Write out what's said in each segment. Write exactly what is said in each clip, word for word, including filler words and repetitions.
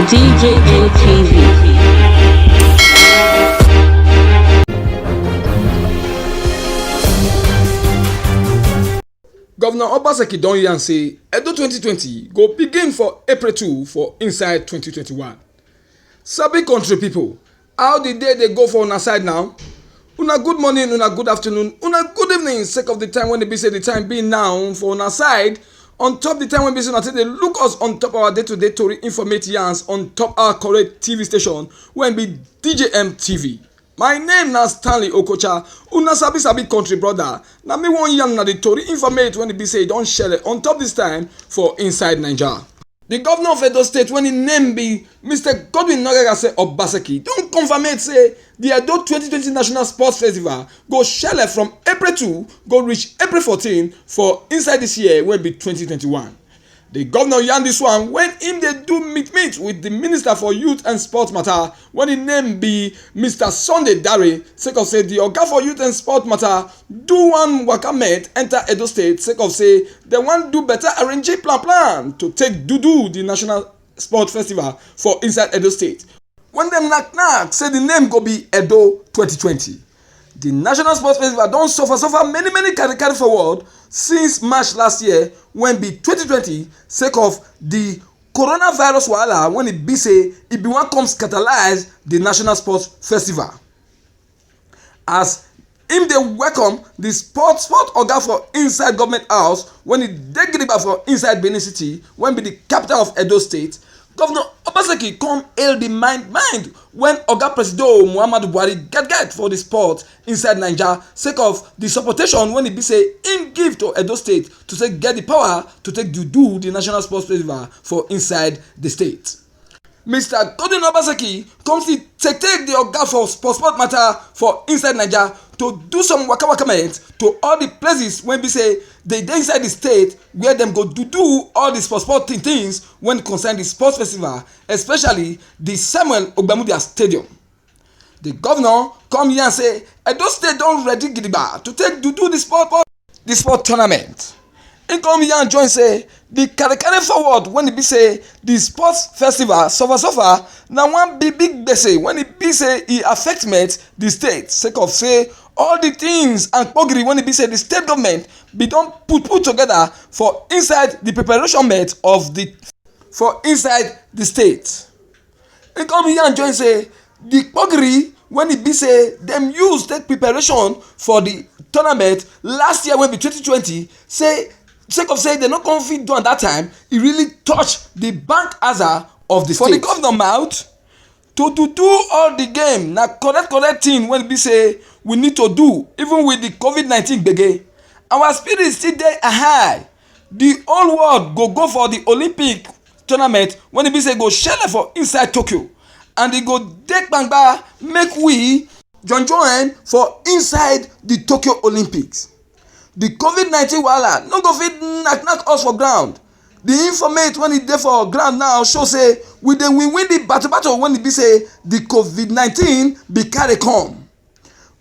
D J N T V. Governor Obaseki don yarn say Edo twenty twenty go begin for April two for inside twenty twenty-one. Sabi country people, how the day dey go for una side now? Una good morning, una good afternoon, una good evening, sake of the time when e be say the time be now for una side. On top the time when be say una take dey look us on top our day-to-day tori informate yarns on top our correct T V station wey be D J M T V. My name na Stanley Okocha, una sabi sabi country brother. Na me wan yarn una the tori informate when e be say e don shele on top this time for inside Naija. The governor of Edo State, when his name be Mister Godwin Nogagase Obaseki, don confirmate say the Edo twenty twenty National Sports Festival go shele from April two go reach April fourteen for inside this year wey be twenty twenty-one. The governor yarn this one when him dey do meet meet with the minister for youth and sport matter when his name be Mister Sunday Dare, sake of say the oga for youth and sport matter do one waka met enter Edo State, sake of say dem wan do better arrange plan plan to take do do the national sport festival for inside Edo State. When dem knack knack say the name go be Edo twenty twenty. The national sports festival don suffer suffer many many carry carry forward since March last year when be twenty twenty, sake of the coronavirus wahala when e be say e bin wan come scatterize the national sports festival. As him dey welcome the sport sport oga for inside government house when e dey gidigba for inside Benin City wey be the capital of Edo State, Governor Obaseki come hail the mind mind when Oga Presido Muhammadu Buhari get get for the sport inside Naija, sake of the supportation wey e be say him give to Edo State to take get the power to take do do the national sports festival for inside the state. Mister Godwin Obaseki come still take take the oga for sport sport matter for inside Naija to do some waka waka ment to all the places wey be say dey dey inside the state where dem go do do all the sport sport thing things wey concern the sports festival, especially the Samuel Ogbamudia Stadium. The governor come yarn say Edo State don ready gidigba to take do do the sport the sport tournament. He come yarn join say the carry carry forward wey e be say the sports festival suffer suffer na one big big gbese wey e be say e affect met the state, sake of say all the things and kpogiri wey e be say the state government bin don put put together for inside the preparation met of the for inside the state. He come yarn join say the kpogiri wey e be say dem use take preparation for the tournament last year wey be twenty twenty, say sake of say dem no come fit do am that time, e really touch the bank aza of the state. For the governor mouth, to to do all the game na correct correct thing wey be say we need to do even with the covid nineteen gbege. Our spirit still dey high. The whole world go go for the Olympic tournament wey e be say go shele for inside Tokyo, and e go dey gbangba make we join join for inside the Tokyo Olympics. The covid nineteen wahala no go fit knack knack us for ground. The informate wey e dey for ground now show say we dey win win the battle battle wey e be say the covid nineteen be carry come.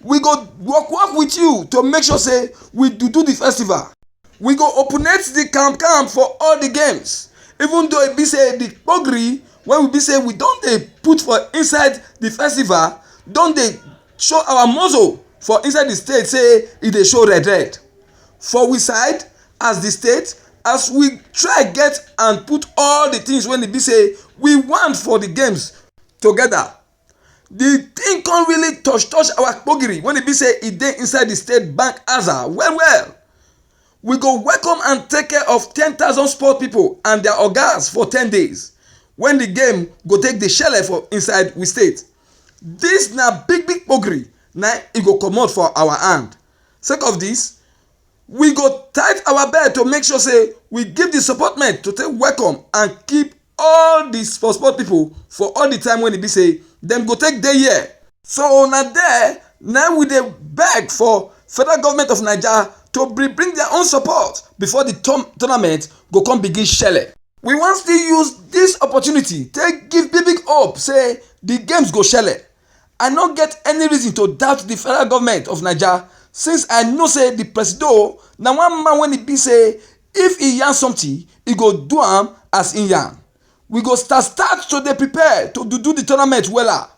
We go work work with you to make sure say we do do the festival. We go openate the camp camp for all the games, even though e be say the kpogiri wey we be say we don dey put for inside the festival don dey show our muscle for inside the state say e dey show red red. For we side, as the state, as we try get and put all the things wey e be say we want for the games together, the thing come really touch touch our kpogiri wey e be say e dey inside the state bank aza well well. We go welcome and take care of ten thousand sport people and their ogas for ten days when the game go take the shele for inside we state. This na big big kpogiri na e go comot for our hand. Sake of this, we go tight our belt to make sure say we give the supportment to take welcome and keep all the sport sport people for all the time wey e be say dem go take dey here. So na there na we dey beg for federal government of Naija to bring bring their own support before the tour- tournament go come begin shele. We wan still use this opportunity take give big big hope say the games go shele. I no get any reason to doubt the federal government of Naija, since I know say the presido na one man wey e be say if e yarn something, e go do am as e yarn. We go start start to dey prepare to do do the tournament wella.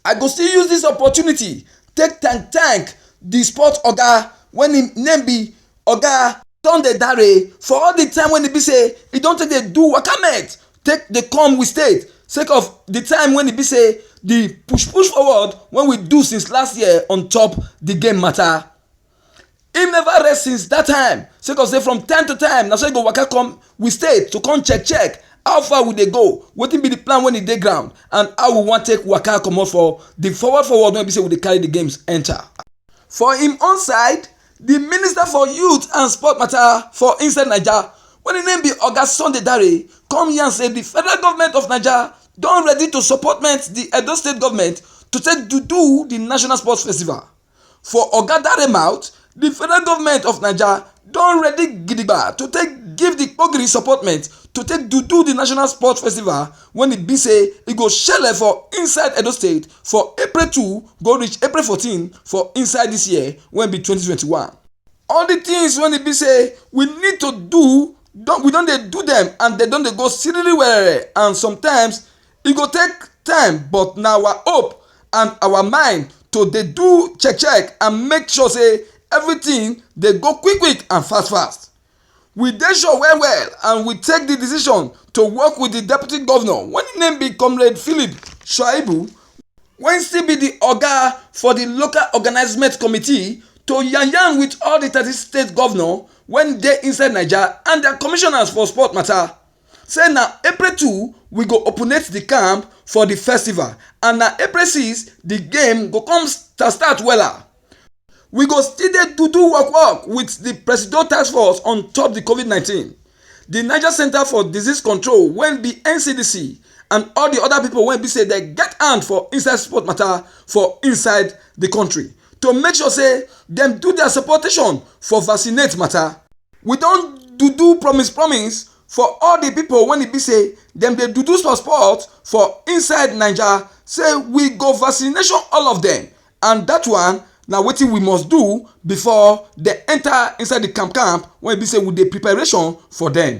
I go still use this opportunity take thank thank the sport oga when him name be Oga Sunday Dare for all the time when e be say e don take dey do waka met take dey come we state sake of the time when e be say the push push forward when we do since last year on top the game matter. Him never rest since that time sake of say from time to time na so he go waka come we state to come check check how far we dey go, wetin be the plan when e dey ground and how we wan take waka comot for the forward forward when be say we dey carry the games enter. For him own side, the minister for youth and sport matter for inside Naija, when him name be Oga Sunday Dare, come yarn say the federal government of Naija don ready to support the Edo state government to take do do the national sports festival. For Oga Dare mouth, the federal government of Naija don ready gidigba to take give the kpogiri support to take do do the national sports festival when e be say e go shele for inside Edo state for April two go reach April fourteen for inside this year wey be twenty twenty-one. All the things wey e be say we need to do don we don dey do them and they don dey go siriri well and sometimes e go take time but na our hope and our mind to dey do check check and make sure say everything dey go quick quick and fast fast. We dey sure well well and we take the decision to work with the deputy governor when him name be Comrade Philip Shuaibu, when still be the oga for the local organizement committee to yarn yarn with all the thirty state governor when dey inside Naija and their commissioners for sport matter. Say na April two we go openate the camp for the festival and na April six the game go come start start wella. We go still dey do do work work with the Presido Task Force on top the covid nineteen, the Niger Center for Disease Control wey be N C D C and all the other people wey be say they get hand for inside sport matter for inside the country to make sure say dem do their supportation for vaccinate matter. We don do do promise promise for all the people wey e be say dem dey do do sport sport for inside Naija say we go vaccination all of them and that one na wetin we must do before they enter inside the camp camp wey e be say we dey preparation for them.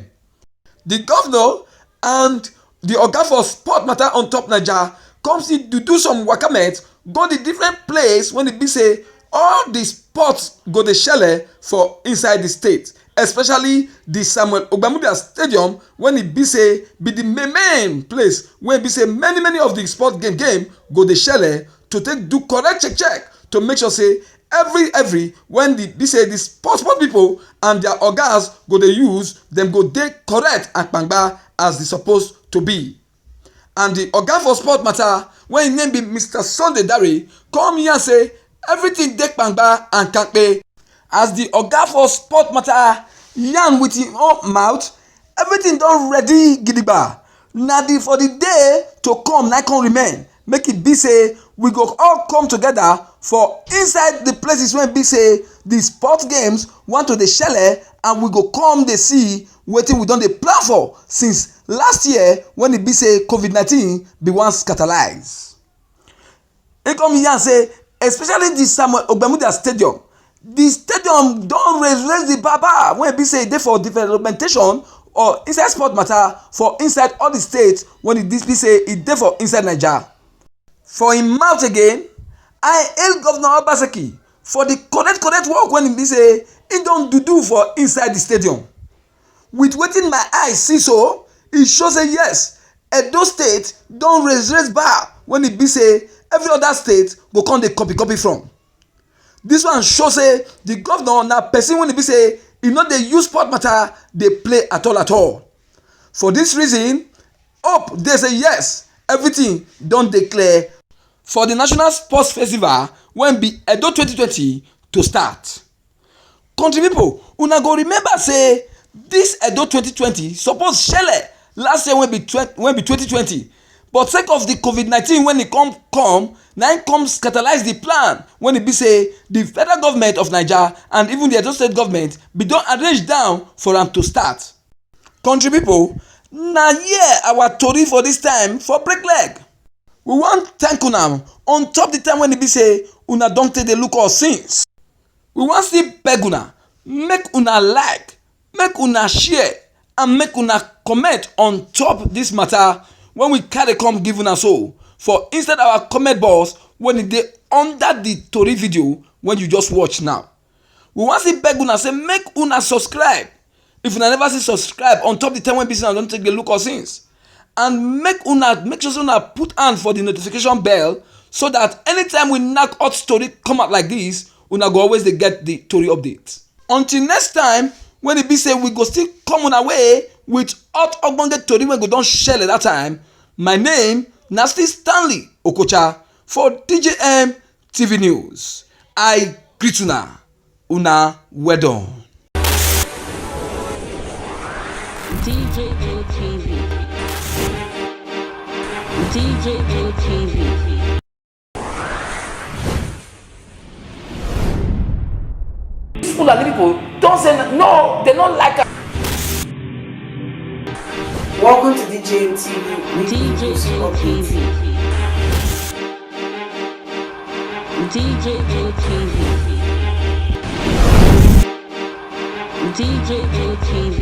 The governor and the oga for sport matter on top Naija come still do do some wakamet go the different place wey e be say all the sports go dey shele for inside the state, especially the Samuel Ogbamudia Stadium wey e be say be the main main place wey e be say many many of the sport game game go dey shele to take do correct check check to make sure say every every when the be say the sport sport people and their ogas go dey use dem go dey correct and kpangba as they suppose to be. And the oga for sport matter wey him name be Mister Sunday Dare come yarn say everything dey kpangba and kampe. As the oga for sport matter yarn with him own mouth, everything don ready gidigba. Na the for the day to come na come remain make e be say we go all come together for inside the places wey be say the sport games want to dey shele and we go come dey see wetin we don dey plan for since last year when e be say covid nineteen be wan scatterize. E come yarn say especially the Samuel Ogbamudia Stadium, the stadium don raise raise the bar bar wey be say e dey for developmentation or inside sport matter for inside all the states when e be say e dey for inside Naija. For im mouth again, I hail Governor Obaseki for the correct correct work when e be say e don do do for inside the stadium. With wetin my eye see so, e show say yes, Edo State don raise raise bar when e be say every other state go come dey copy copy from. This one show say the governor na person wey e be say e no dey use sport matter dey play at all at all. For this reason, hope dey say yes, everything don dey clear for the National Sports Festival wey be Edo twenty twenty to start. Country people, una go remember say this Edo twenty twenty suppose shele last year wey be twen- wey be twenty twenty, but sake of the covid nineteen when e come come, na im come scatterize the plan when e be say the federal government of Naija and even the Edo State government bin don arrange down for am to start. Country people, na here our tori for this time for break leg. We wan thank una on top the time when e be say una don take dey look us since. We wan still beg una make una like, make una share and make una comment on top this matter when we carry come give una so for inside our comment box when e dey under the tori video when you just watch now. We wan still beg una say make una subscribe if una never see subscribe on top the time wey be say una don take dey look us since, and make una make sure say una put hand for the notification bell so that anytime we knack hot story come out like this, una go always dey get the tori update. Until next time, when e be say we go still come una way with hot ogbonge tori wey go don shele that time, my name na still Stanley Okocha for D J M T V News. I greet una. Una well done. D J N T V. D J N T V. These Fulani people don't say no, they don't like us. Welcome to D J N T V. D J N T V. D J N T V. D J N T V.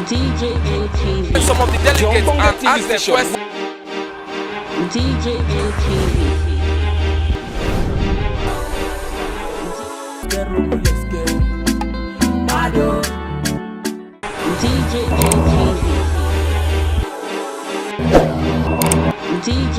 D J N T V. Some of the delegates and ask them questions. D J N T V. D J N T V. D J